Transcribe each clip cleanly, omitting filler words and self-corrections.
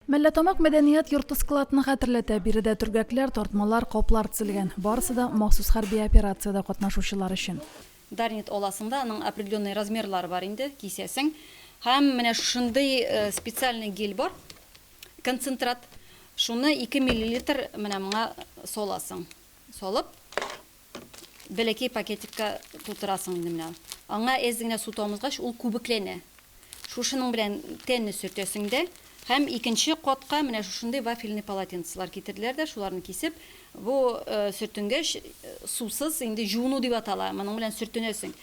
Мәлләтамак мәдәният йорты складны хәтерләтә. Биредә төргәкләр, тартмалар, каплар тезелгән. Барысы да махсус хәрби операциядә катнашучылар өчен. Дарнит аласың да, аның определенный размерлары бар инде, кисәсең. Һәм менә шушындый специальный гель бар, концентрат. Шуны 2 миллилитр менә моңа саласың. Салып, бәләкәй пакетикка тутырасың инде менә. Аңа әз генә су тамызгач, ул күбекләнә. Шушының белән тәнне сөртәсең дә, һәм икенче катка менә шушындый вафельный полотенцелар китерделәр дә, шуларны кисеп, бу сөртенгәч, сусыз инде җуыну дип атала, моның белән сөртенәсең.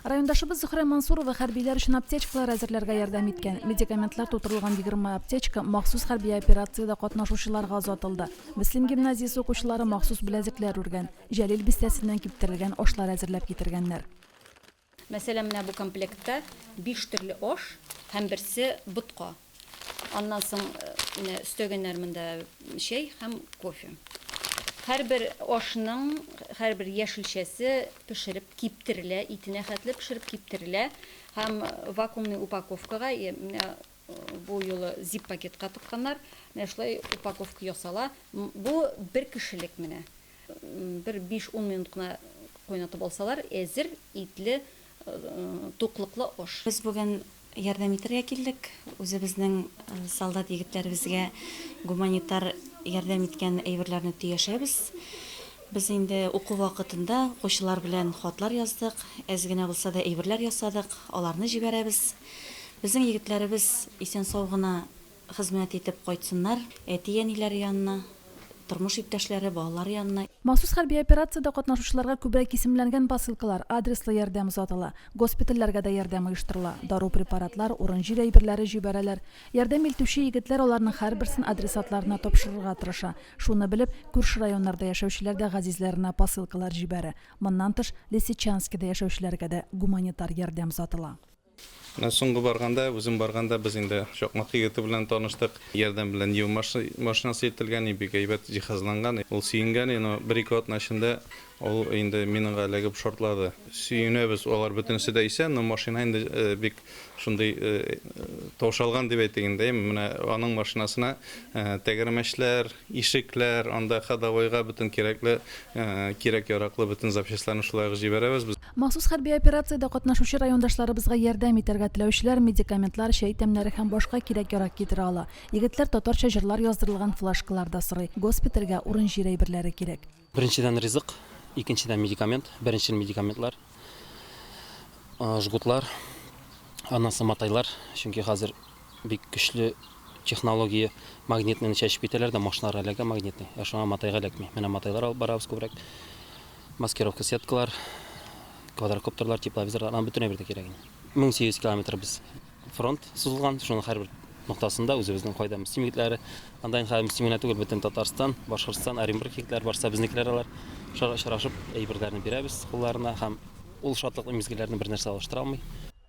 Райондашыбыз Зөһрә Мансурова хәрбиләр өчен аптечкалар әзерләргә ярдәм иткән. Медикаментлар тутырылган 20 аптечка махсус хәрби операциядә катнашучыларга озатылды. Мөслим гимназиясе укучылары махсус беләзекләр үргән, Җәлил бистәсеннән киптерелгән ашлар әзерләп китергәннәр. Мәсәлән, менә бу комплектта биш төрле аш һәм берсе ботка. Аннан соң менә өстәгәннәр монда чәй һәм кофе. Һәрбер ашның һәрбер яшелчәсе пешереп киптерелә, итенә хәтле пешереп киптерелә һәм вакуумный упаковкага, менә бу юлы зип-пакетка тыкканнар. Менә шулай упаковка ясала. Бу бер кешелек менә. Бер биш-ун минут кына кайнатып алсалар, әзер итле, туклыклы аш. Без бүген ярдәм итәргә килдек. Үзебезнең солдат егетләребезгә гуманитар ярдәм иткән әйберләрне төяшәбез. Без инде уку вакытында укучылар белән хатлар яздык, әз генә булса да әйберләр ясадык, аларны җибәрәбез. Безнең егетләребез исән-сау гына Хезмәт итеп кайтсыннар әти-әниләре янына, тормыш иптәшләре, балалары янына. Махсус хәрби операциядә катнашучыларга күбрәк исемләнгән посылкалар, адреслы ярдәм озатыла. Госпитальләргә дә ярдәм оештырыла. Дару-препаратлар, урын-җир әйберләре җибәрәләр. Ярдәм илтүче егетләр аларның һәрберсен адресатларына тапшырырга тырыша. Шуны белеп, күрше районнарда яшәүчеләр дә газизләренә посылкалар җибәрә. Моннан тыш, Лисичанскида яшәүчеләргә дә гуманитар ярдәм озатыла. Менә соңгы барганда, үзем барганда без инде Чакмак егете белән таныштык. Ярдәм белән Нива машинасы илтелгән, бик әйбәт җиһазланган. Ул сөенгән, но бер-ике атна эчендә ул инде минага эләгеп шартлады. Сөенәбез, алар бөтенесе дә исән, но машина инде бик шундый таушалган дип әйтик инде. Менә аның машинасына тәгәрмәчләр, Ишекләр, анда ходовойга бөтен кирәкле, кирәк-яраклы бөтен запчастьларны шулай ук җибәрәбез без. Махсус хәрби операциядә катнашучы райондашларыбызга ярдәм итәргә теләүчеләр медикаментлар, чәй тәмнәре һәм башка кирәк-ярак китерә ала. Егетләр татарча җырлар яздырылган флажкалар да сорый. Госпитальгә урын-җир әйберләре кирәк. Беренчедән, ризык, икенчедән, медикамент, беренчел медикаментлар, жгутлар, аннан соң матайлар, чөнки хәзер бик көчле технология магнитныйны чәчеп китәләр дә, машиналарга эләгә магнитный, ә шуңа матайга эләкми. Менә матайлар алып барабыз күбрәк. Маскировка сеткалар, квадрокоптерлар, тепловизорлар, аның бөтен әйбер дә кирәк инде. 1800 километр без фронт сузылган, шуның һәрбер ноктасында үзебезнең кайда Мөслим егетләре, анда инде хәзер Мөслим генә түгел, бөтен Татарстан, Башкортстан, Оренбург егетләре барса, безнекеләр алар. Шулар очрашып, әйберләрне бирәбез кулларына һәм ул шатлыклы мизгелләрне бернәрсә алыштыра алмый.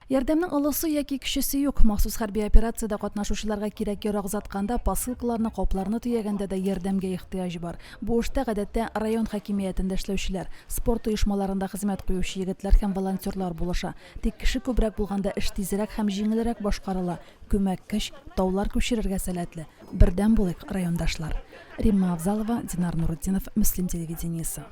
Ярдәмнең олысы яки кечесе юк. Махсус хәрби операциядә катнашучыларга кирәк-ярак озатканда, посылкаларны, капларны төягәндә дә ярдәмгә ихтыяҗ бар. Бу эштә, гадәттә, район хакимиятендә эшләүчеләр, спорт оешмаларында хезмәт куючы егетләр һәм волонтерлар булыша. Тик кеше күбрәк булганда эш тизрәк һәм җиңелрәк башкарыла. Күмәк көч таулар күчерергә сәләтле. Бердәм булыйк, райондашлар! Римма Авзалова, Динар Нуретдинов, Мөслим телевидениесе.